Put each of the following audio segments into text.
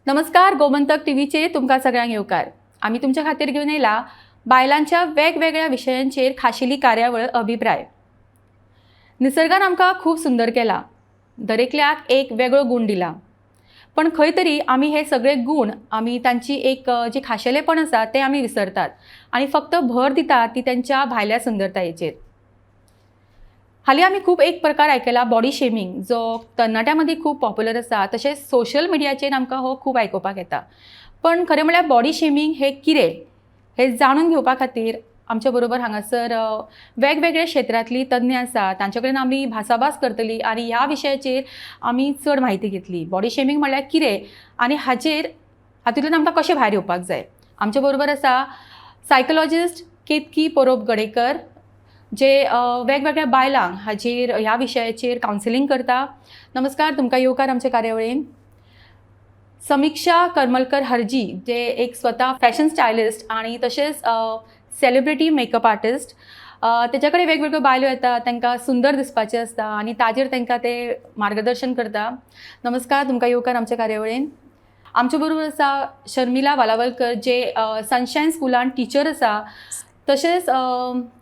नमस्कार, गोमंतक टीव्हीचेर तुमकां सगळ्यांक येवकार. आमी तुमच्या खातीर घेवन येयला बायलांच्या वेगवेगळ्या विशयांचेर खाशेली कार्यावळ अभिप्राय. निसर्गान आमकां खूब सुंदर केला, दरेकल्याक एक वेगळो गूण दिला, पण खंय तरी आमी हे सगळे गूण, आमी तांची एक जी खाशेलेपण आसा तें आमी विसरतात आनी फक्त भर दितात ती त्यांच्या भायल्या सुंदरतायेचेर. हालीं आमी खूब एक प्रकार आयकला, बॉडी शेमींग, जो तरणाट्यां मदीं खूब पॉप्युलर आसा. तशेंच सोशल मिडियाचेर आमकां हो खूब आयकुपाक येता. पण खरें म्हणल्यार बॉडी शेमींग हें कितें हें जाणून घेवपा खातीर आमच्या बरोबर हांगासर वेगवेगळ्या क्षेत्रांतली तज्ञ आसा. तांचे कडेन आमी भासाभास करतली आनी ह्या विशयाचेर आमी चड म्हायती घेतली, बॉडी शेमींग म्हणल्यार कितें आनी हाचेर हातूंतल्यान आमकां कशें भायर येवपाक जाय. आमच्या बरोबर आसा सायकोलॉजिस्ट केतकी परोब गडेकर, जे वेगवेगळ्या बायलांक हाचेर, ह्या विशयाचेर कावन्सिलींग करता. नमस्कार, तुमकां येवकार आमच्या कार्यावळीन. समिक्षा करमलकर हर्जी, जे एक स्वता फॅशन स्टायलिस्ट आनी तशेंच सेलिब्रिटी मेकअप आर्टिस्ट. तेच्या कडेन वेगवेगळ्यो बायलो येता, तांकां सुंदर दिसपाचें आसता आनी ताजेर तांकां ते मार्गदर्शन करता. नमस्कार, तुमकां येवकार आमच्या कार्यावळीन. आमच्या बरोबर आसा शर्मिला वालावलकर, जे सनशायन स्कुलान टिचर आसा. तशेंच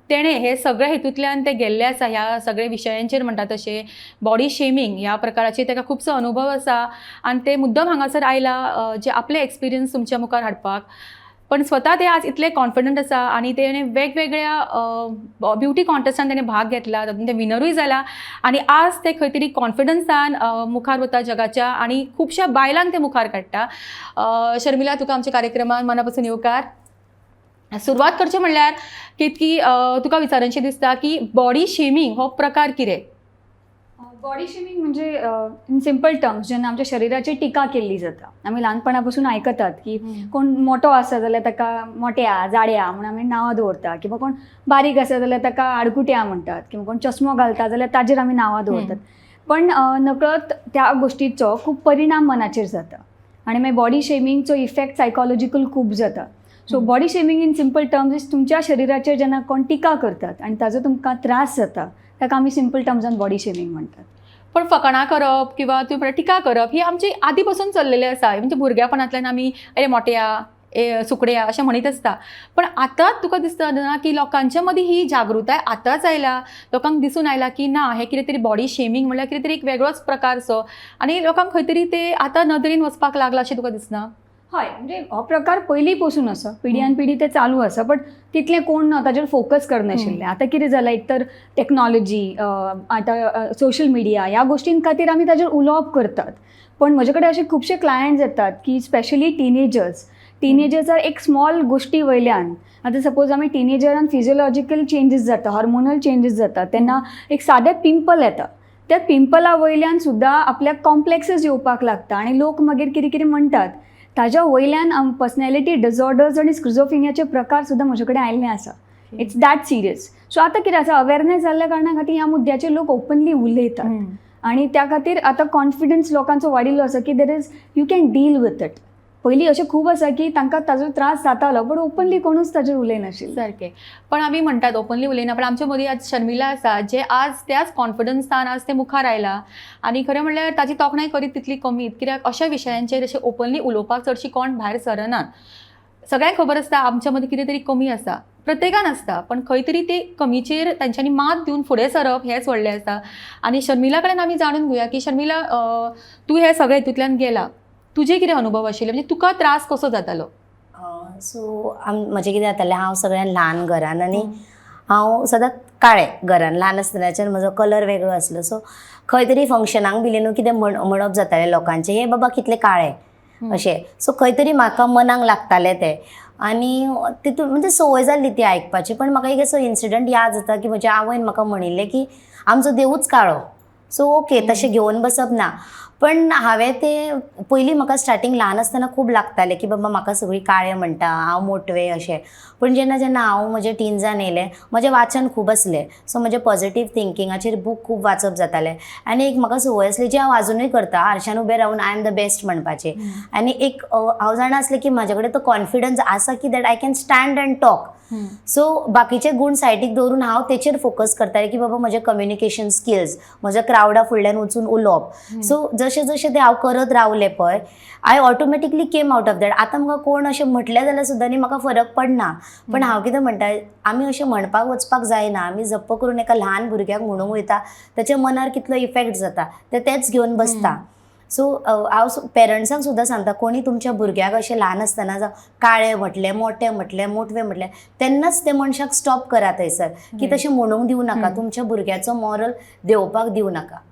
तेणें हे सगळे हेतूंतल्यान ते गेल्ले आसा, ह्या सगळे विशयांचेर, म्हणटा तशें बॉडी शेमींग ह्या प्रकाराचेर ताका खुबसो अनुभव आसा आनी ते मुद्दम हांगासर आयला जे आपले एक्सपिरियन्स तुमच्या मुखार हाडपाक. पण स्वता ते आज इतले कॉन्फिडंट आसा आनी तेणें वेगवेगळ्या ब्युटी कॉन्टेस्टान तेणें भाग घेतला, तातूंत ते विनरूय जाला आनी आज ते खंय तरी कॉन्फिडन्सान मुखार वता जगाच्या आनी खुबश्या बायलांक ते मुखार काडटा. शर्मिला, तुका आमच्या कार्यक्रमान मना पासून येवकार. सुरवात करचें म्हणल्यार केतकी, तुका विचारनशें दिसता की बॉडी शेमींग हो प्रकार कितें? बॉडी शेमिंग म्हणजे इन सिंपल टर्म्स जेन्ना आमच्या शरिराचेर टिका केल्ली जाता. आमी ल्हानपणा पासून आयकतात की कोण मोटो आसा जाल्यार ताका मोट्या, जाड्या म्हूण आमी नांवां दवरता किंवा कोण बारीक आसा जाल्यार ताका आडकुट्या म्हणटात किंवा कोण चश्मो घालता जाल्यार ताजेर आमी नांवां दवरतात. पण नकळत त्या गोश्टीचो खूब परिणाम मनाचेर जाता आनी मागीर बॉडी शेमिंगचो इफेक्ट सायकोलॉजिकल खूब जाता. So body shaming in simple terms is तुमच्या शरिराचेर जेन्ना कोण टिका करतात आनी ताजो तुमकां त्रास जाता, ताका आमी सिंपल टर्म्सान बॉडी शेमिंग म्हणटात. पण फकाणां करप किंवा तुवें म्हणल्यार टिका करप ही आमची आदी पासून चल्लेली आसा. म्हणजे भुरग्यापणांतल्यान आमी "अरे मोट्या, ए सुकड्या" अशें म्हणीत आसता. पण आतां तुका दिसता ना की लोकांच्या मदीं ही जागृताय आतांच आयला, लोकांक दिसून आयला की ना, हें कितें तरी बॉडी शेमींग म्हणल्यार कितें तरी एक वेगळोच प्रकार सो आनी लोकांक खंय तरी ते आतां नदरेन वचपाक लागलां अशें तुका दिसना? हय, म्हणजे हो प्रकार पयलीं पसून आसा, पिढयान पिढी ते चालू आसा, बट तितलें कोण ताजेर फोकस करनाशिल्ले. आतां कितें जालां, एक तर टॅक्नॉलॉजी, आतां सोशल मिडिया, ह्या गोश्टीं खातीर आमी ताजेर उलोवप करतात. पण म्हजे कडेन अशे खुबशे क्लायंट्स येतात की स्पेशली टिनेजर्स, टिनेजर्सार एक स्मॉल गोश्टी वयल्यान, आतां सपोज आमी टिनेजरान फिजियोलॉजिकल चेंजीस जाता, हॉर्मोनल चेंजीस जाता, तेन्ना एक सादें पिंपल येता, त्या पिंपला वयल्यान सुद्दां आपल्याक कॉम्प्लेक्सीस येवपाक लागता आनी लोक मागीर कितें कितें म्हणटात. ताज्या वयल्यान पर्सनॅलिटी डिसऑर्डर्स आनी स्किझोफ्रेनियाचे प्रकार सुद्दां म्हजे कडेन आयिल्ले आसा. It's that serious. So आतां कितें आसा, अवेरनेस जाल्ल्या कारणा खातीर ह्या मुद्द्याचेर लोक ओपनली उलयतात आनी त्या खातीर आतां कॉन्फिडन्स लोकांचो वाडिल्लो आसा की there is you can deal with it. पयलीं अशें खूब आसा की तांकां ताजो त्रास जातालो, बट ओपनली कोणूच ताजेर उलयनाशिल्ले. सारकें. पण आमी म्हणटात ओपनली उलयना, पण आमच्या मदीं आज शर्मिला आसा, जे आज त्याच कॉन्फिडन्सान आज ते मुखार आयला आनी खरें म्हणल्यार ताजी तोखणाय करीत तितली कमीत, कित्याक अशा विशयांचेर अशें ओपनली उलोवपाक चडशी कोण भायर सरनात. सगळ्यांक खबर आसता आमच्या मदीं कितें तरी कमी आसा, प्रत्येकान आसता, पण खंय तरी ते कमीचेर तांच्यांनी मात दिवन फुडें सरप हेंच व्हडलें आसा. आनी शर्मिला कडेन आमी जाणून घेवया की शर्मिला, तूं हे सगळे हितूंतल्यान गेला, तुजे कितें अनुभव आशिल्ले? म्हणजे तुका त्रास कसो जातालो? सो आम म्हजें कितें जातालें, हांव सगळ्यान ल्हान घरान आनी हांव सदांच काळें घरान. ल्हान आसतनाच्यान म्हजो कलर वेगळो आसलो. सो खंय तरी फंक्शनाक बी न्हू कितें म्हणप जातालें लोकांचें, "हे बाबा कितले काळे" अशें. सो खंय तरी म्हाका मनाक लागतालें तें आनी तितून म्हणजे संवय जाल्ली ती आयकपाची. पण म्हाका एक असो इन्सिडंट याद जाता की म्हज्या आवयन म्हाका म्हणिल्लें की आमचो देवूच काळो, सो ओके, तशें घेवन बसप ना. पण हांवें ते पयलीं म्हाका स्टार्टींग ल्हान आसतना खूब लागतालें की बाबा म्हाका सगळीं काळे म्हणटा, हांव मोटवें अशें. पूण जेन्ना जेन्ना हांव म्हज्या टिन्जान येयलें, म्हजें वाचन खूब आसलें, सो म्हजें पॉझिटीव थिंकिंगाचेर बूक खूब वाचप जातालें आनी एक म्हाका संवय आसली जी हांव आजुनूय करता, आरशान उबें रावन "I am the best" म्हणपाचें. आनी एक हांव जाणा आसलें की म्हाजे कडेन तो कॉन्फिडन्स आसा की that I can stand and talk. So बाकीचे गूण सायडीक दवरून हांव तेचेर फोकस करतालें की बाबा म्हजें कम्युनिकेशन स्किल्स, म्हज्या क्रावडा फुडल्यान वचून उलोवप. सो जशें जशें जशें तें हांव करत रावलें पळय, I automatically came out of that. आतां म्हाका कोण अशें म्हटलें जाल्यार सुद्दां न्ही म्हाका फरक पडना. पण हांव कितें म्हणटा, आमी अशें म्हणपाक वचपाक जायना. आमी जप्प करून एका ल्हान भुरग्याक म्हणूंक वयता, ताच्या मनार कितलो इफेक्ट जाता, ते तेंच घेवन बसता. सो हांव पेरंट्सांक सुद्दां सांगता, कोणी तुमच्या भुरग्याक अशें ल्हान आसतना जावं काळे म्हटलें, मोटे म्हटलें, मोटवे म्हटलें, तेन्नाच ते मनशाक स्टॉप करा थंयसर की तशें म्हणूंक दिवं नाका. तुमच्या भुरग्याचो मॉरल देंवोवपाक दिवं नाका.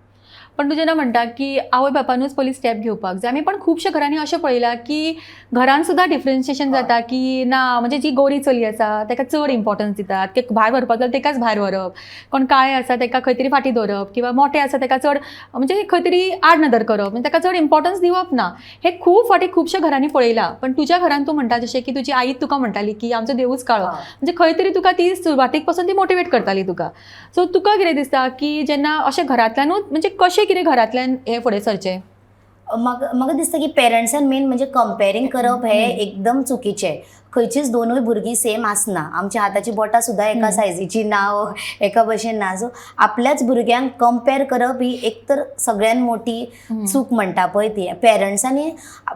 पण तूं जेन्ना म्हणटा की आवय बापानूच पयलीं स्टेप घेवपाक जाय, आमी पण खुबश्या घरांनी अशें पळयलां की घरान सुद्दां डिफरन्शिएशन जाता की ना, म्हणजे जी गोरी चली आसा ताका चड इम्पॉर्टन्स दितात की भायर व्हरपाक जाल्यार ताकाच भायर व्हरप, कोण काळे आसा ताका खंय तरी फाटीं दवरप किंवा मोटे आसा ताका चड म्हणजे खंय तरी आड नदर करप, म्हणजे ताका चड इम्पॉर्टन्स दिवप ना. हे खूब फावटी खुबश्या घरांनी पळयलां. पण तुज्या घरान तूं म्हणटा जशें की तुजी आई तुका म्हणटाली की आमचो देवूच काळो, म्हणजे खंय तरी तुका ती सुरवातीक पासून ती मोटिवेट करताली तुका. सो तुका कितें दिसता की जेन्ना अशें घरांतल्यानूच म्हणजे कशें कितें घरांतल्यान हें फुडें सरचें? म्हाका म्हाका दिसता की पेरंट्सान मेन म्हणजे कंपेरींग करप हें एकदम चुकीचें. खंयचीच दोनूय भुरगीं सेम आसना. आमच्या हाताची बोटां सुद्दां एका सायजीची ना, एका भशेन ना. सो आपल्याच भुरग्यांक कंपेर करप ही एक तर सगळ्यान मोठी चूक म्हणटा पळय ती. पेरंट्सांनी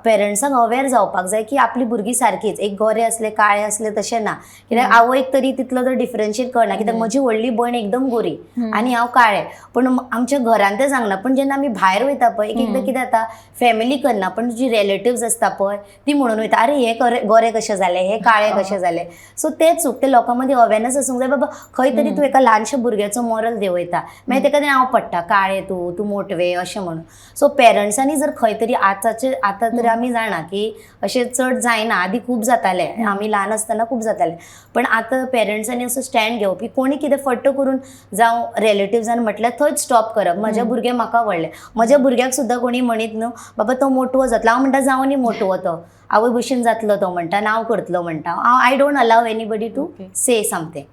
पेरंट्सांक अवेर जावपाक जाय की आपली भुरगीं सारकीच, एक गोरे आसले काळे आसले तशें ना. कित्याक आवयक तरी तितलो तर डिफरन्शिएट कळना, कित्याक म्हजी व्हडली भयण एकदम गोरी आनी हांव काळें, पूण आमच्या घरान तें सांगना. पूण जेन्ना आमी भायर वयता पळय, एक एकदां कितें जाता, फॅमिली करना पण जी रिलेटिव्स आसता पळय ती म्हणून वयता, अरे हे गोरे कशे जाले, हे काळे कशे जाले. सो ते चूक, ते लोकां मदीं अवेरनस आसूंक जाय बाबा खंय तरी तूं एका ल्हानशा भुरग्याचो मोरल देंवयता, मागीर तेका हांव पडटा काळे तूं, तूं मोटवे अशें म्हणून. सो पेरंट्सांनी जर खंय तरी आतांचे आतां तरी आमी जाणा की अशें चड जायना, आदी खूब जातालें, आमी ल्हान आसतना खूब जातालें, पण आतां पेरंट्सांनी असो स्टँड घेवप की कोणी कितें फट्ट करून जावं रिलेटिव्सान म्हटल्यार थंयच स्टॉप करप. म्हजें भुरगें म्हाका व्हडलें, म्हज्या भुरग्याक सुद्दां कोणी म्हणीत न्हू बाबा तो मोटवो जातलो, हांव म्हणटा जावं न्ही मोटवो, तो आवय भशेन जातलो, तो म्हणटा नांव करतलो म्हणटा. हांव I don't allow anybody to say something.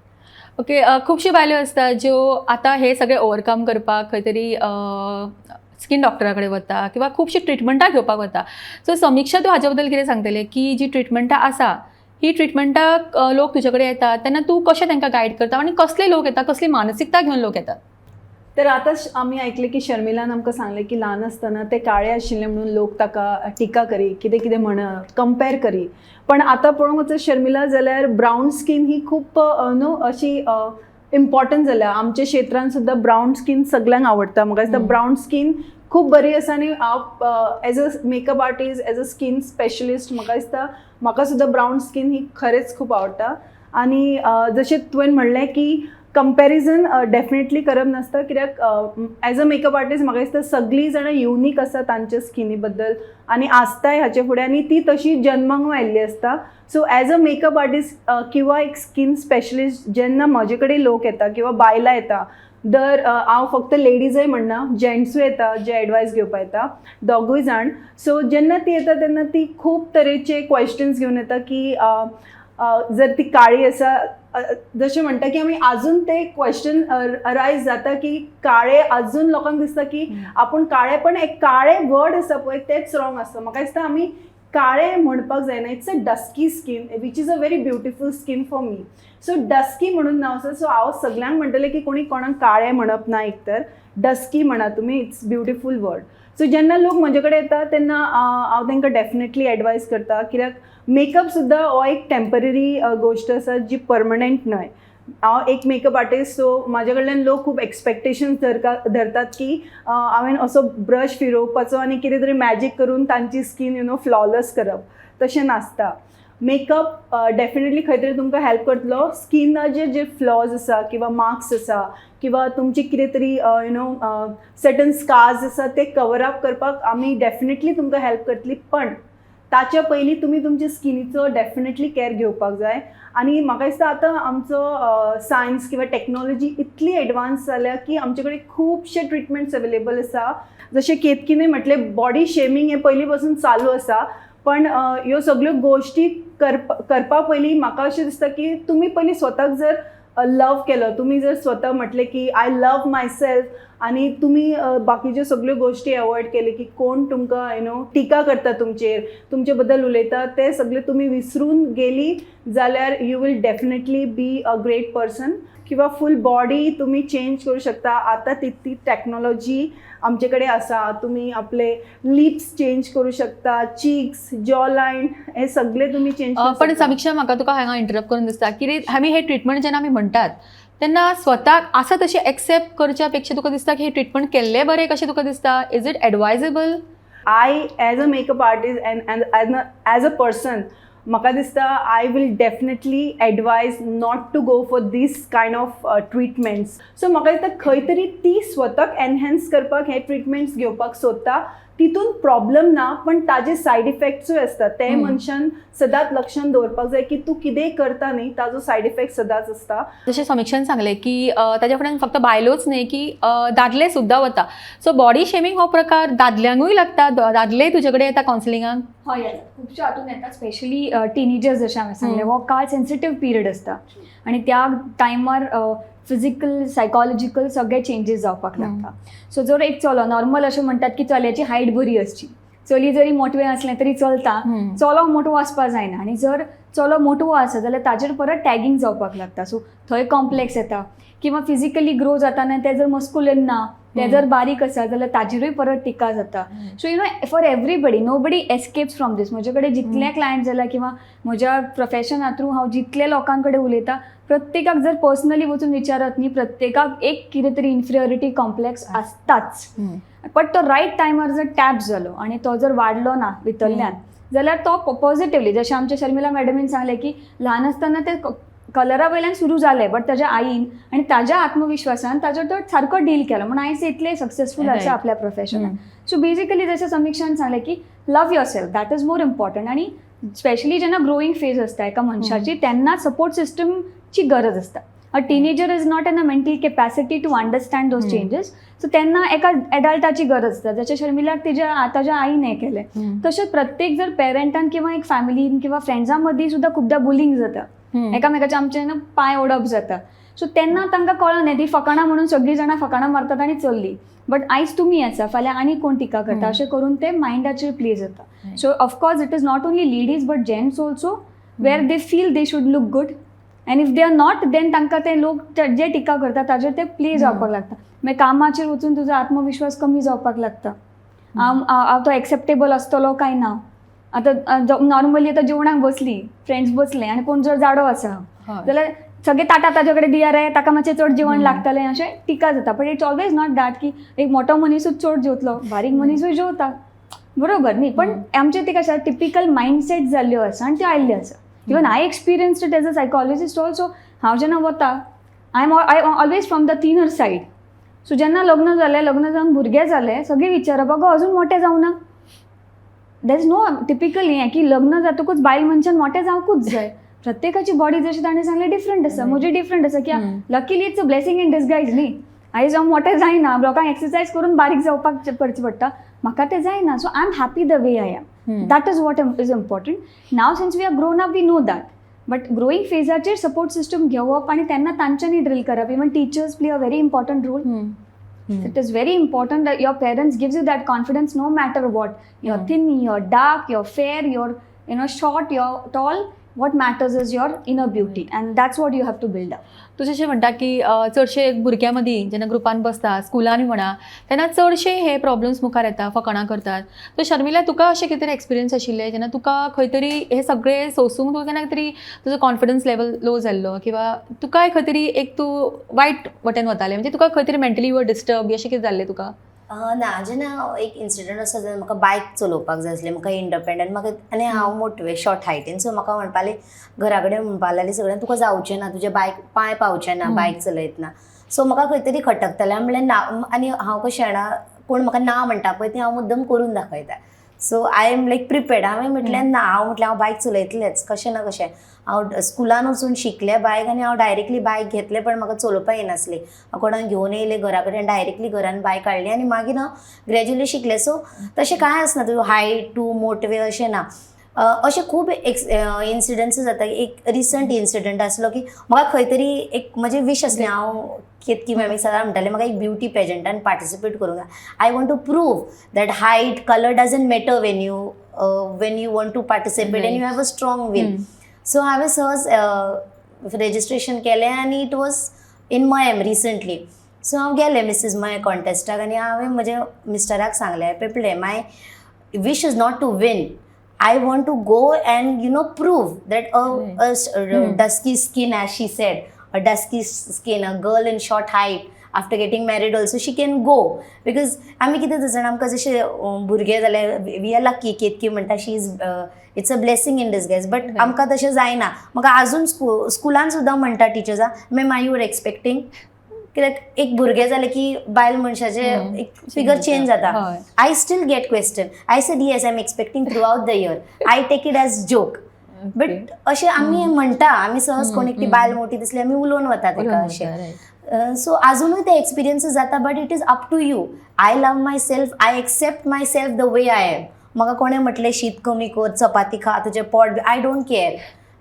Okay, खुबश्यो बायलो आसता ज्यो आतां हे सगळे ओवरकम करपाक खंय तरी स्कीन डॉक्टरा कडेन वता किंवा खुबशीं ट्रिटमेंटां घेवपाक वता. सो समिक्षा, तूं हाजे बद्दल कितें सांगतलें की जी ट्रिटमेंटां आसा ही ट्रिटमेंटाक लोक तुजे कडेन येतात तेन्ना तूं कशें तांकां गायड करता आनी कसले लोक येता, कसली मानसिकता घेवन लोक येतात? तर आतां आमी आयकलें की शर्मिलान आमकां सांगलें की ल्हान आसतना ते काळे आशिल्ले म्हणून लोक ताका टिका करी, कितें कितें म्हण कंपेर करी. पण आतां पळोवंक वचत शर्मिला जाल्यार ब्रावन स्कीन ही खूब न्हू अशी इम्पॉर्टंट जाल्या. आमच्या क्षेत्रान सुद्दां ब्रावन स्कीन सगल्यांक आवडटा. म्हाका दिसता ब्रावन स्कीन खूब बरी आसा आनी हांव as a makeup artist, as a skin specialist, म्हाका दिसता म्हाका सुद्दां ब्रावन स्कीन ही खरेंच खूब आवडटा. आनी जशें तुवें म्हणलें की कंपॅरिजन डेफिनेटली करप नासता, कित्याक एज अ मेकअप आर्टिस्ट म्हाका दिसता सगळीं जाणां युनीक आसा तांच्या स्किनी बद्दल आनी आसताय हाचे फुडें, आनी ती तशी जन्मांक आयिल्ली आसता. So as a makeup artist किंवा एक स्कीन स्पेशलिस्ट जेन्ना म्हजे कडेन लोक येता किंवा बायलां येता, दर हांव फक्त लेडीजय म्हणना, जेंट्सूय येता जे एडवायस घेवपा येता, दोगूय जाण. सो जेन्ना ती येता तेन्ना ती खूब तरेचे क्वेश्चन्स घेवन येता की जर ती काळी आसा, जशें म्हणटा की आमी आजून ते क्वेश्चन अरायज जाता की काळे आजून लोकांक दिसता की आपूण काळे, पण एक काळे वर्ड आसा पळय तेच रॉंग आसता. म्हाका दिसता आमी काळे म्हणपाक जायना, it's a dusky skin which is a very beautiful skin for me. So dusky म्हणून नांव आसा. सो हांव सगल्यांक म्हणटलें की कोणी कोणाक काळे म्हणप ना, एक तर डस्की म्हणा तुमी, it's beautiful word. So जेन्ना लोक म्हजे कडेन येता तेन्ना हांव तांकां डेफिनेटली एडवायस करता, कित्याक मेकअप सुद्दां हो एक टेंपररी गोश्ट आसा जी परमनंट न्हय. हांव एक मेकअप आर्टिस्ट, सो म्हाजे कडल्यान लोक खूब एक्सपेक्टेशन्स धरतात की हांवें असो ब्रश फिरोवपाचो आनी कितें तरी मॅजीक करून तांची स्कीन you know flawless करप, तशें नासता. मेकअप डेफिनेटली खंय तरी तुमकां हेल्प करतलो, स्किनाचेर जे फ्लॉज आसा किंवा मार्क्स आसा किंवा तुमची कितें तरी you know certain scars आसा ते कवर अप करपाक आमी डेफिनेटली तुमकां हेल्प करतली. पण ताच्या पयलीं तुमी तुमच्या स्किनीचो डेफिनेटली कॅर घेवपाक जाय. आनी म्हाका दिसता आतां आमचो सायन्स किंवा टॅक्नोलॉजी इतली एडवान्स जाल्या की आमचे कडेन खुबशे ट्रिटमेंट्स अवेलेबल आसा. जशें केतकीने म्हटलें, बॉडी शेमींग हें पयलीं पासून चालू आसा, पण ह्यो सगल्यो गोश्टी करपा पयलीं म्हाका अशें दिसता की तुमी पयलीं स्वताक जर लव केलो, तुमी जर स्वता म्हटलें की I love my self, आनी तुमी बाकीच्यो सगल्यो गोश्टी एवॉयड केले की कोण तुमकां you know टिका करता तुमचेर, तुमचे बद्दल उलयता, ते सगळे तुमी विसरून गेली जाल्यार you will definitely be a great person. किंवा फूल बॉडी तुमी चेंज करूं शकता. आतां तितली टॅक्नोलॉजी आमचे कडेन आसा. तुमी आपले लिप्स चेंज करूं शकता, चीक्स, जॉ लायन हे सगळे तुमी चेंज पण समिक्षा, म्हाका तुका हांगा इंटरप्ट करून दिसता की आमी हे ट्रिटमेंट जेन्ना आमी म्हणटात तेन्ना स्वताक आसा तशें एक्सेप्ट करच्या पेक्षा तुका दिसता की हे ट्रिटमेंट केल्लें बरें कशें तुका दिसता? Is it advisable? I as a makeup artist and as a person, म्हाका दिसता I will definitely advise not to go for this kind of treatments. So म्हाका दिसता खंय तरी ती स्वताक एनहेन्स करपाक हे ट्रिटमेंट्स घेवपाक सोदता, तितून प्रॉब्लम ना, पण ताजे सायड इफेक्ट्सूय आसता. ते मनशान सदांच लक्षान दवरपाक जाय की तूं कितेंय करता न्ही, ताजो सायड इफेक्ट सदांच आसता. जशें समिक्षान सांगलें की ताच्या फुड्यान फक्त बायलोच न्ही की दादले सुद्दां वता. सो बॉडी शेमिंग हो प्रकार दादल्यांकूय लागता? दादलेय तुजे कडेन येता कावन्सिलिंगाक? हय, येतात खुबशे हातून येतात, स्पेशली टिनेजर्स. जशें हांवें सांगलें, हो काळ सेन्सिटीव पिरियड आसता आनी त्या टायमार फिजिकल, सायकोलॉजिकल सगळे चेंजीस जावपाक लागता. सो जर एक चलो, नॉर्मल अशें म्हणटात की चल्याची हायट बरी आसची, चली जरी मोटवें आसलें तरी चलता, चलो मोटवो आसपाक जायना. आनी जर चलो मोटवो आसा जाल्यार ताजेर परत टॅगींग जावपाक लागता. सो थंय कॉम्प्लेक्स येता. किंवा फिजिकली ग्रो जाताना ते जर मस्कुलर ना, ते जर बारीक आसा जाल्यार ताजेरूय परत टिका जाता. So for everybody, nobody escapes from this. म्हजे कडेन जितले क्लायंट जाला किंवा म्हज्या प्रोफेशना थ्रू हांव जितले लोकां कडेन उलयता, प्रत्येकाक जर पर्सनली वचून विचारत न्ही, प्रत्येकाक एक कितें तरी इन्फिरियरिटी कॉम्प्लेक्स आसताच. बट तो रायट टायमार जर टॅप जालो आनी तो जर वाडलो ना भितरल्यान जाल्यार तो पॉझिटिवली, जशें आमच्या शर्मिला मॅडमीन सांगलें की ल्हान आसतना ते कलरा वयल्यान सुरू जालें, बट ताज्या आईन आनी ताज्या आत्मविश्वासान ताजो तो सारको डील केलो म्हणून आयज इतले सक्सेसफूल आसा आपल्या प्रोफेशनान. सो बेजिकली जशें समिक्षान सांगलें की love yourself, that is more important. आनी स्पेशली जेन्ना ग्रोईंग फेज आसता एका मनशाची तेन्ना सपोर्ट सिस्टमची गरज आसता. A teenager is not in a mental capacity to understand those changes. So तेन्ना एका एडल्टाची गरज आसता. जशें शर्मिलाक तिज्या ताज्या आईन हें केलें, तशेंच प्रत्येक जर पेरंटान किंवा एक फॅमिलीन किंवा फ्रेंड्सां मदीं सुद्दां खुबदां बुलींग जाता, एकामेकाच्या आमचे न्हू पांय ओडप जाता. सो तेन्ना तांकां कळना, ती फकाणां म्हणून सगळीं जाणां फकाणां मारतात आनी चल्ली. बट आयज तुमी आसा, फाल्यां आनी कोण टिका करता, अशें करून ते मायंडाचेर प्ले जाता. So of course it is not only ladies but gents also, where they feel they should look good, and if they are not, then तांकां ते लोक जे टिका करता ताजेर ते प्ले जावपाक लागता. मागीर कामाचेर वचून तुजो आत्मविश्वास कमी जावपाक लागता. हांव तो एक्सेप्टेबल आसतलो काय ना. आतां नॉर्मली आतां जेवणाक बसली, फ्रेंड्स बसले आनी कोण जर जाडो आसा जाल्यार सगळे ताटां ताजे कडेन दिया रे, ताका मातशें चड जेवण लागतलें, अशें टिका जाता. But it's always not that की एक मोटो मनीसूच चड जेवतलो, बारीक मनीसूय जेवता, बरोबर न्ही? पण आमचे ते कशें टिपिकल मायंडसेट जाल्ल्यो आसा आनी त्यो आयिल्ल्यो आसा. Even I experienced it as a psychologist also. हांव जेन्ना वता, I always from the thinner side. So जेन्ना लग्न जालें, लग्न जावन भुरगें जालें, सगळीं विचारप, अगो अजून मोटें जावना? There is no typical हें की लग्न जातकूच बायल मनशान मोटें जावंकूच जाय. प्रत्येकाची बॉडी, जशें ताणें सांगलें, डिफरंट आसा. म्हजी डिफरंट आसा की luckily it's a blessing in disguise न्ही. आयज हांव मोटें जायना, लोकांक एक्सरसायज करून बारीक जावपाक करचें पडटा, म्हाका तें जायना. So I am happy the way I am. That is what is important. Now since we are grown up, we know that. But growing फेजाचेर support system घेवप आनी तेन्ना तांच्यांनी ड्रील करप. Even teachers play a very important role. It is very important that your parents gives you that confidence, no matter what, you're thin, you're dark, you're fair, you're short, you're tall. What matters is your inner beauty, and that's what you have to build up. तूं जशें म्हणटा की चडशे भुरग्यां मदीं जेन्ना ग्रुपान बसता, स्कुलांनी म्हणा, तेन्ना चडशे हे प्रॉब्लम्स मुखार येता, फकाणां करतात. सो शर्मिला, तुका अशें कितें तरी एक्सपिरियन्स आशिल्लें जेन्ना तुका खंय तरी हे सगळें सोंसूंक तुका केन्ना तरी तुजो कॉन्फिडन्स लेवल लो जाल्लो किंवा तुकाय खंय तरी एक तूं वायट वटेन वतालें, म्हणजे तुका खंय तरी मेंटली your disturb अशें कितें जाल्लें तुका? ना, जेन्ना एक इन्सिडंट आसा जेन्ना म्हाका बायक चलोवपाक जाय आसलें, म्हाका इंडिपेंडंट म्हाका, आनी हांव मोटवें, शॉर्ट हायटीन. सो म्हाका म्हणपाले, घरा कडेन म्हणपाक लागली सगळ्यांक, तुका जावचें ना, तुजें बायक पांय पावचे ना बायक चलयतना. सो म्हाका खंय तरी खटकतालें. हांवें म्हणलें ना. आनी हांव कशें जाणा, कोण म्हाका ना म्हणटा पळय तें हांव मुद्दम करून दाखयता. So I am like prepared. हांवें म्हटलें ना, हांव म्हटलें हांव बायक चलयतलेंच कशें ना कशें. हांव स्कुलान वचून शिकलें बायक आनी हांव डायरेक्टली बायक घेतलें, पण म्हाका चलोवपाक येनासली. हांव कोणाक घेवन येयलें घरा कडेन, डायरेक्टली घरान बायक हाडली आनी मागीर हांव ग्रेज्युअली शिकलें. सो तशें कांय आसना, तुवें हायट तूं मोटवें अशें ना. अशे खूब एक्स इन्सिडंट्स जाता. एक रिसंट इन्सिडंट आसलो की म्हाका खंय तरी एक म्हजें वीश आसलें, हांव केतकी मॅमीक सदां म्हणटालें, म्हाका एक ब्युटी पेजंटान पार्टिसिपेट करूंक जाय. I want to prove that height, colour doesn't matter when you want to participate and you have a strong will. So हांवें सहज रेजिस्ट्रेशन केलें आनी it was in Mayem recently. So हांव गेलें मिसीस मयें कॉन्टेस्टाक आनी हांवें म्हज्या मिस्टराक सांगलें, पेपले my wish is not to win, I want to go and you know prove that a dusky skin, as she said, a dusky skin, a girl in short height, after getting married also she can go. Because आमी कितें जाणा, आमकां जशें भुरगे जाल्यार we are lucky, Ketaki म्हणटा she is it's a blessing in disguise, but आमकां तशें जायना. म्हाका आजून स्कुलान सुद्दां म्हणटा टिचर्सां, ma'am I your expecting, कित्याक एक भुरगें जालें की बायल मनशाचें एक फिगर चेंज जाता. I still get question. I said yes, I am expecting throughout the year. I take it as joke. But अशें आमी म्हणटा, आमी सहज कोण एकटी बायल मोठी दिसली आमी उलोवन वता ताका अशें. सो आजुनूय ते एक्सपिरियन्सीस जाता, but it is up to you. I love myself, I accept myself the way I am. म्हाका कोणें म्हटलें शीत कमी कर, चपाती खा, तुजें पोट, I don't care.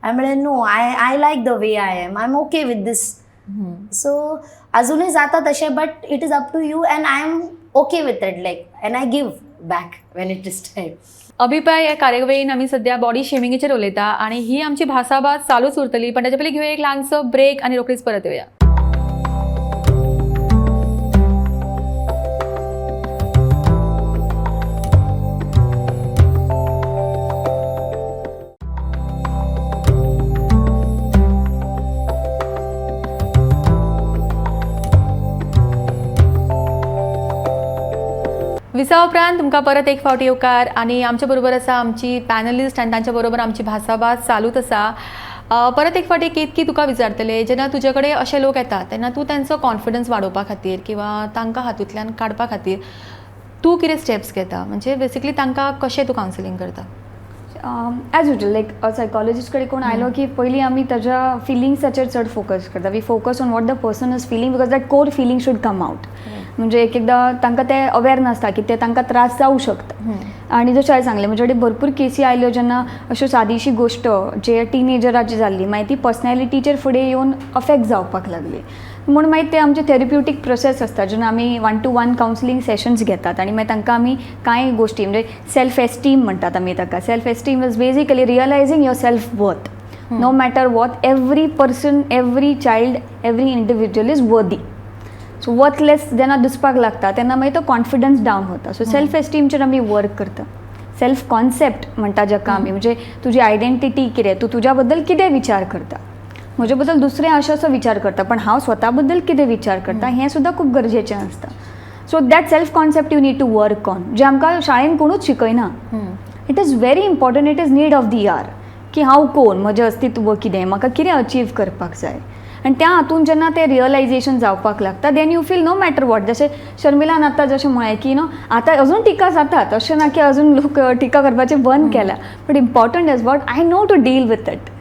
हांवें म्हणलें no, I like the way I am, I am okay with this. So अजूनय जाता तशें, but it is up to you and I am okay with it, like and I give back when it is time. अभिप्राय ह्या कार्यावळीन आमी सध्या body शेमिंगेचेर उलयता आनी ही आमची भासाभास चालूच उरतली, पण ताच्या पयलीं घेवया एक ल्हानसो ब्रेक आनी रोखडीच परत येवया. विसा उपरांत तुमकां परत एक फावट येवकार आनी आमच्या बरोबर आसा आमची पॅनलिस्ट आनी तांच्या बरोबर आमची भासाभास चालूच आसा. परत एक फावटी केतकी तुका विचारतले, जेन्ना तुजे कडेन अशे लोक येतात तेन्ना तूं तांचो कॉन्फिडन्स वाडोवपा खातीर किंवा तांकां हातूंतल्यान काडपा खातीर तूं कितें स्टेप्स घेता, म्हणजे बेसिकली तांकां कशें तूं कावन्सिलींग करता? एज युजल लायक सायकोलॉजिस्ट कडेन कोण आयलो की पयलीं आमी ताज्या फिलिंग्साचेर चड फोकस करता. We focus on what the person is feeling because that core feeling should come out. म्हणजे एक एकदां तांकां ते अवेर नासता की ते तांकां त्रास जावं शकता. आनी जशें हांवें सांगलें, म्हजे कडेन भरपूर केसी आयल्यो जेन्ना अश्यो सादीशी गोश्ट जे टिनेजराची जाल्ली मागीर ती पर्सनॅलिटीचेर फुडें येवन अफेक्ट जावपाक लागली. म्हूण मागीर ते आमचे थेरप्युटीक प्रोसेस आसता जेन्ना आमी 1 to 1 counselling sessions घेतात आनी मागीर तांकां आमी कांय गोश्टी म्हणजे सेल्फ एस्टीम म्हणटात आमी ताका. Self esteem is basically realising your self worth. No matter what, every person, every child, every individual is worthy. So worthless जेन्ना दिसपाक लागता तेन्ना मागीर तो कॉन्फिडन्स डावन होता. सो सेल्फ एस्टीमचेर आमी वर्क करता. सेल्फ कॉन्सेप्ट म्हणटा जाका आमी, म्हणजे तुजी आयडेंटिटी कितें, तूं तुज्या बद्दल कितें विचार करता, म्हजे बद्दल दुसरें अशें असो विचार करता पण हांव स्वता बद्दल कितें विचार करता हें सुद्दां खूब गरजेचें आसता. So that self concept you need to work on, जें आमकां शाळेन कोणूच शिकयना. It is very important, it is need of the hour की हांव कोण, म्हजें अस्तित्व कितें, म्हाका कितें अचीव करपाक जाय. आनी त्या हातून जेन्ना तें रियलायजेशन जावपाक लागता then you feel no matter what. जशें शर्मिलान आतां जशें म्हळें की न्हू आतां अजून टिका जातात, अशें ना की अजून लोक टिका करपाचें बंद केल्या, but important is what I know to deal with it.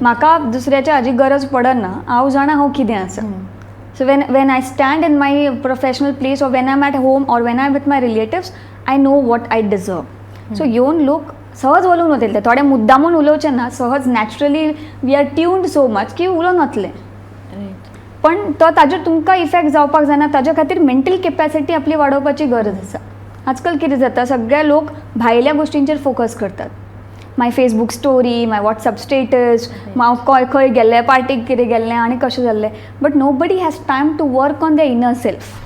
म्हाका दुसऱ्याच्या हाजी गरज पडना, हांव जाणा हांव कितें आसा. So when I stand in my professional place or when I am at home or when I am with my relatives, I know what I deserve. So येवन लोक सहज उलोवन वतले, थोडे मुद्दामून उलोवचे ना, सहज naturally we are tuned so much की उलोवन वतले. पण तो ताजेर तुमकां इफेक्ट जावपाक जायना, ताज्या खातीर मेंटल कॅपॅसिटी आपली वाडोवपाची गरज आसा. आजकाल कितें जाता, सगळे लोक भायल्या गोश्टींचेर फोकस करतात. My Facebook story, my WhatsApp status, हांव खंय खंय गेल्लें, पार्टीक कितें गेल्लें आनी कशें जाल्लें, but nobody has time to work on the inner self.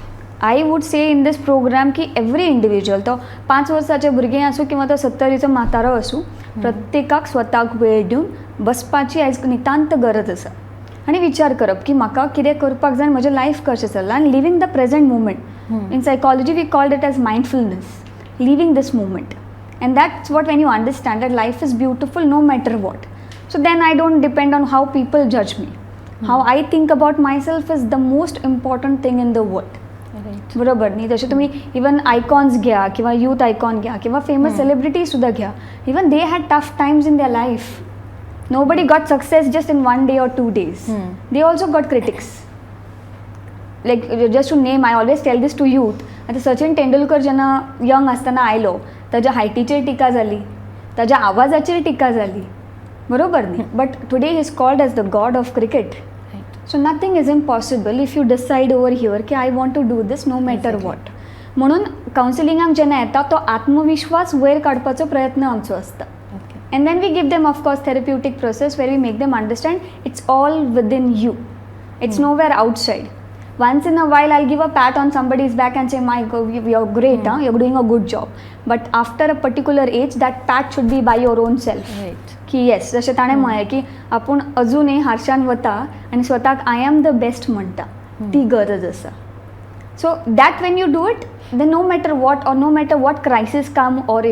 I would say in this programme की एवरी इंडिविज्युअल, तो 5 वर्साचें भुरगें आसूं किंवा तो 70चो म्हातारो आसूं, प्रत्येकाक स्वताक वेळ दिवन बसपाची आयज नितांत गरज आसा आनी विचार करप की म्हाका कितें करपाक जाय, म्हजें लायफ कशें चल्लां, आनी living the present moment. In psychology we called it as mindfulness, living this moment. And that's what, when you understand that life is beautiful no matter what. So then I don't depend on how people judge me. How I think about myself is the most important thing in the world. बरोबर न्ही? जशें तुमी even icons घ्या किंवा youth icon घ्या किंवा famous celebrities सुद्दां घ्या, even they had tough times in their life. Nobody got success just in 1 day or 2 days. They also got critics. Like just to name, I always tell this to youth. आतां सचिन तेंडुलकर जेन्ना young आसतना आयलो, ताज्या हायटीचेर टिका जाली, ताज्या आवाजाचेर टिका जाली, बरोबर न्ही? But today he is called as the god of cricket. So nothing is impossible if you decide over here की I want to do this no matter what. म्हणून कावन्सिलिंगाक जेन्ना येता तो आत्मविश्वास वयर काडपाचो प्रयत्न आमचो आसता. And then we give them, of course, therapeutic process where we make them understand it's all within you, it's nowhere outside. Once in a while I'll give a pat on somebody's back and say, my God, you're great, huh? You're doing a good job. But after a particular age, that pat should be by your own self. की येस, जशें ताणें म्हळें की आपूण अजुनूय हारशान वता आनी स्वताक I am the best म्हणटा, ती गरज आसा. So that when you do it, then no matter what or no matter what crisis come or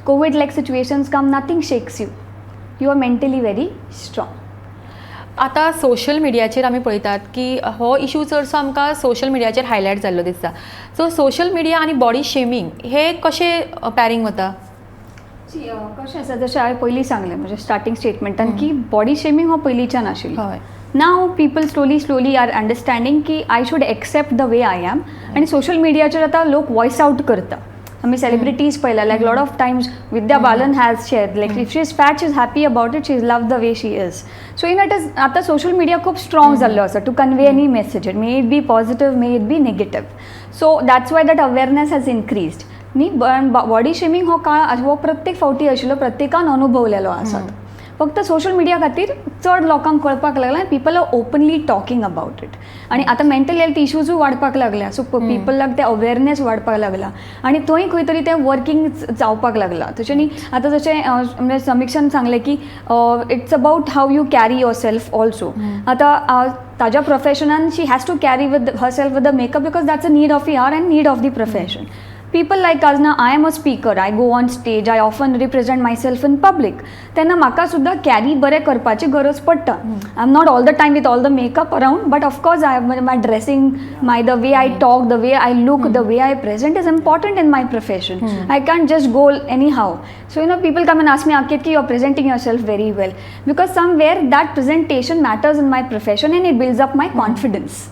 COVID like situations come, nothing shakes you. You are mentally very strong. आतां social मिडियाचेर आमी पळयतात की हो इशू चडसो आमकां social मिडियाचेर highlight जाल्लो दिसता. सो सोशल मिडिया आनी बॉडी शेमींग हे कशें पॅरींग वता? कशें आसा, जशें हांवें पयलीं सांगलें म्हज्या स्टार्टींग स्टेटमेंटान की बॉडी शेमींग हो पयलींच्यान आशिल्लो. Now people slowly slowly are understanding की I should accept the way I am. आनी सोशल मिडियाचेर आतां लोक वॉयस आउट करता. आमी सेलिब्रिटीज पळयला, like lot of times Vidya Balan has share, like if she is fat, she is happy about it, she is love the way she is. So in it is आतां social media खूब strong जाल्लो आसा to convey any message, it may it be positive, may it be negative. So that's why that awareness has increased न्ही. Body शेमींग हो काळ हो प्रत्येक फावटी आशिल्लो, प्रत्येकान अनुभवलेलो आसा. फक्त सोशल मिडिया खातीर चड लोकांक कळपाक लागला, people are openly talking about it. आनी आतां मेंटल हेल्थ इश्यूजूय वाडपाक लागल्या, सो पिपलाक ते अवेरनेस वाडपाक लागला आनी थंय खंय तरी तें वर्कींग जावपाक लागला. तशें न्ही, आतां जशें म्हणजे समिक्षान सांगलें की it's about how you carry yourself also. आतां ताज्या प्रोफेशनान she has to carry with herself with the makeup because that's a need of hour and need of the profession. People like us, ना I am a speaker, I go on stage, I often represent myself in public. तेन्ना म्हाका सुद्दां carry बरें करपाची गरज पडटा. I am not all the time with all the makeup around, but of course I my dressing, my the way I talk, the way I look, the way I present is important in my profession. I can't just go anyhow. So people come and ask me, "Ankit, you are presenting yourself very well," because somewhere that presentation matters in my profession and it builds up my confidence.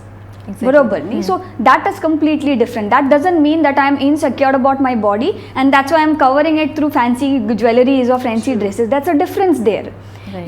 बरोबर न्ही? So that is completely different. That doesn't mean that I am insecure about my body and that's why I am covering it through fancy jewelleries or fancy dresses. That's a difference there.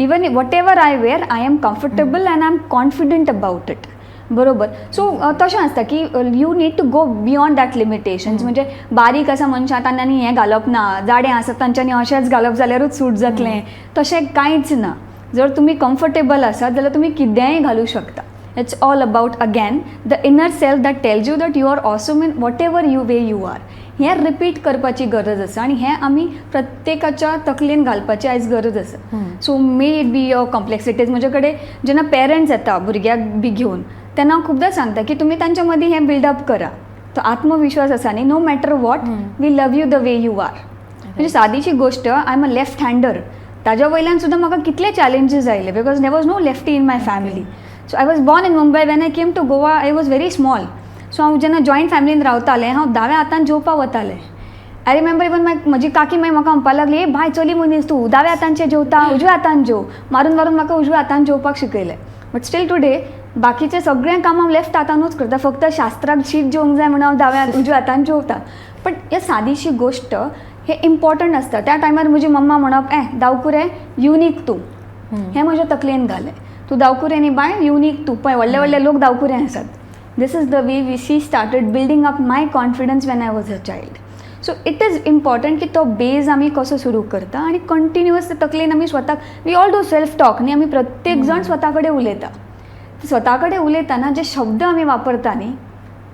Even whatever I wear, I am comfortable and I am confident about it. बरोबर? So तशें आसता की you need to go beyond that limitations. म्हणजे बारीक आसा मनशां तांच्यांनी हें घालप ना, जाडें आसा तांच्यांनी अशेंच घालप जाल्यारूच सूट जातलें, तशें कांयच ना. जर तुमी कम्फर्टेबल आसात जाल्यार तुमी कितेंय घालूं शकता. It's all about, again, the inner self that tells you that you are awesome in whatever you way you are. हें रिपीट करपाची गरज आसा आनी हें आमी प्रत्येकाच्या तकलेन घालपाची आयज गरज आसा. So may it be your complexities. म्हजे कडेन जेन्ना पेरंट्स येता भुरग्याक बी घेवन, तेन्ना हांव खुबदां सांगता की तुमी तांच्या मदीं हें बिल्डअप करा. तो आत्मविश्वास आसा न्ही, no matter what, we love you the way you are. म्हणजे सादीशी गोश्ट, I am a left hander, ताज्या वयल्यान सुद्दां म्हाका कितले चॅलेंजीस आयले because there was no lefty in my family. So I was born in Mumbai. When I came to Goa, I was very small. So हांव जेन्ना जॉयंट फॅमिलीन रावतालें, हांव दाव्या हातान जेवपाक वतालें. I remember even my म्हजी काकी मागीर म्हाका म्हणपाक लागली, "ए बाय, चली मनीस तूं, दाव्या हातान जेवता, उजव्या हातान जेव." मारून मारून म्हाका उजव्या हातान जेवपाक शिकयलें. बट स्टील टुडे बाकीचें सगळें काम हांव लेफ्ट हातानूच करता. फक्त शास्त्राक शीत जेवंक जाय म्हणून हांव दाव्या उजव्या हातान जेवता. बट हे सादीशी गोश्ट हे इम्पॉर्टंट आसता. त्या टायमार म्हजी मम्मा म्हणप, "ए दावकुरे, युनीक तूं." हें म्हज्या तकलेन घालें, तूं दावकुरे न्ही बाय, युनीक तूं. पळय, व्हडले व्हडले लोक दावकुरे आसात. This is the way we she started building up my confidence when I was a child. So it is important की तो बेज आमी कसो सुरू करता आनी कंटिन्युअस तकलेन आमी स्वताक, we all do self talk न्ही, आमी प्रत्येक जाण स्वता कडेन उलयता. स्वता कडेन उलयतना जे शब्द आमी वापरता न्ही,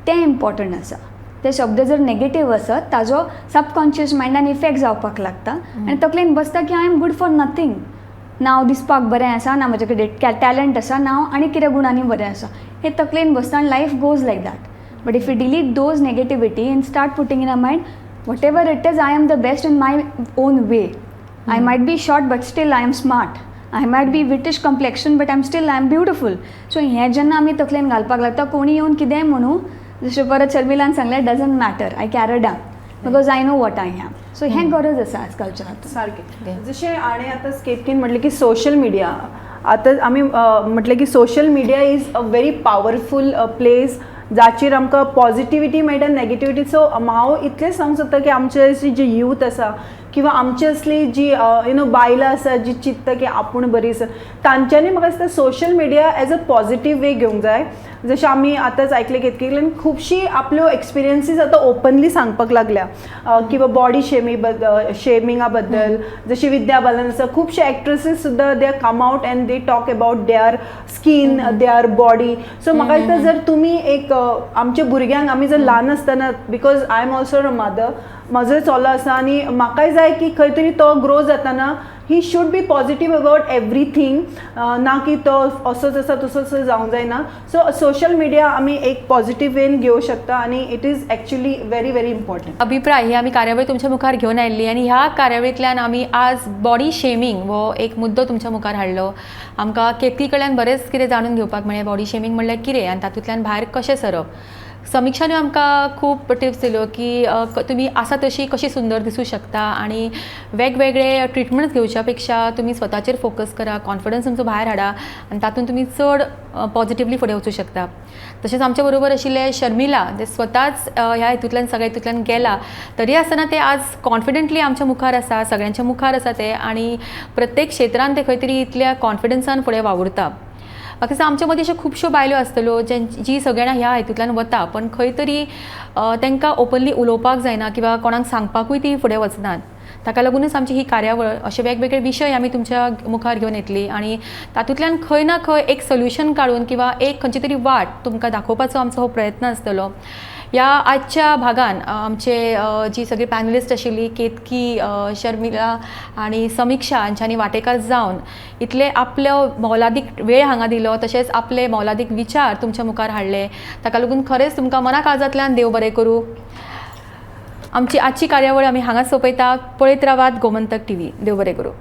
ते इम्पॉर्टंट आसा. ते शब्द जर नेगेटीव आसत, ताजो सबकॉन्शियस मायंडान इफेक्ट जावपाक लागता आनी तकलेन बसता की I am good for nothing. ना हांव दिसपाक बरें आसा, ना म्हजे कडेन टॅलंट आसा, ना हांव आनी कितें गुणांनी बरें आसा. हे तकलेन बसता आनी life goes like that. But if you delete those negativity and start putting in a mind, whatever it is, I am the best in my own way. I might be short, but still I am smart. I might be whitish complexion, but I'm still I am beautiful. So हें जेन्ना आमी तकलेन घालपाक लागता, कोणी येवन कितेंय म्हणूं, जशें परत शर्मिलान सांगलें, doesn't matter. I care a damn because I know what I am. So हें गरज आसा आजकालच्या हातूंत. सारकें जशें आनी आतां केतकीन म्हटलें की सोशल मिडिया, आतां आमी म्हटलें की social media is a very powerful place जाचेर आमकां पॉजिटिविटी मेळटा, नेगेटिविटी. सो हांव इतलें सांगूंक सोदता की आमचे जे यूथ आसा किंवा आमची असली जी you know बायलां आसा जी चिंतता की आपूण बरी आसा, तांच्यांनी म्हाका दिसता social media as a positive way घेवंक जाय. जशें आमी आतांच आयकलें केतकी खुबशीं आपल्यो एक्सपिरियन्सीस आतां ओपनली सांगपाक लागल्या किंवा बॉडी शेमी बद्दल, शेमिंगा बद्दल, जशी विद्या बालन आसा, खुबशे एक्ट्रेसीस सुद्दां they come out and they talk about their skin, their body. So म्हाका दिसता जर तुमी एक आमच्या भुरग्यांक आमी जर ल्हान आसतना, because I am also a mother, म्हजोय चलो आसा आनी म्हाकाय जाय की खंय तरी तो ग्रो जातना he should be positive about everything, ना की तो असोच आसा तसोच जावंक जायना. सो सोशल मिडिया आमी एक पॉझिटीव वेन घेवं शकता आनी it is actually very very important. अभिप्राय ही आमी कार्यावळ तुमच्या मुखार घेवन आयिल्ली आनी ह्या कार्यावळींतल्यान आमी आज बॉडी शेमींग हो एक मुद्दो तुमच्या मुखार हाडलो. आमकां केतकी कडल्यान बरेंच कितें जाणून घेवपाक मेळ्ळें, बॉडी शेमींग म्हणल्यार कितें आनी तातूंतल्यान भायर कशें सरप. समिक्षानूय आमकां खूब टिप्स दिल्यो की तुमी आसा तशी कशी सुंदर दिसूं शकता आनी वेगवेगळे ट्रिटमेंट्स घेवच्या पेक्षा तुमी स्वताचेर फोकस करा, कॉन्फिडन्स तुमचो भायर हाडा आनी तातूंत तुमी चड पॉजिटिवली फुडें वचूं शकता. तशेंच आमच्या बरोबर आशिल्लें शर्मिला, ते स्वताच ह्या हितूंतल्यान सगळ्या हितूंतल्यान गेला तरी आसतना ते आज कॉन्फिडंटली आमच्या मुखार आसा, सगळ्यांच्या मुखार आसा ते आनी प्रत्येक क्षेत्रान ते खंय तरी इतल्या कॉन्फिडन्सान फुडें वावुरता. म्हाका दिसता आमच्या मदीं अश्यो खुबश्यो बायलो आसतल्यो जी सगळ्या ह्या हितूंतल्यान वता, पण खंय तरी तांकां ओपनली उलोवपाक जायना किंवा कोणाक सांगपाकूय ती फुडें वचनात. ताका लागूनच आमची ही कार्यावळ अशे वेगवेगळे विशय आमी तुमच्या मुखार घेवन येतली आनी तातूंतल्यान खंय ना खंय एक सोल्युशन काडून किंवा एक खंयची तरी वाट तुमकां दाखोवपाचो आमचो हो प्रयत्न आसतलो. ह्या आजच्या भागान आमचे जी सगळी पॅनलिस्ट आशिल्ली केतकी, शर्मिला आनी समिक्षा हांच्यांनी वांटेकार जावन इतले आपलो मोलादीक वेळ हांगा दिलो, तशेंच आपले मोलादीक विचार तुमच्या मुखार हाडले, ताका लागून खरेंच तुमकां मना काळजांतल्यान देव बरें करूं. आमची आजची कार्यावळ आमी हांगाच सोंपयता. पळयत रावात गोमंतक टीव्ही. देव बरें करूं.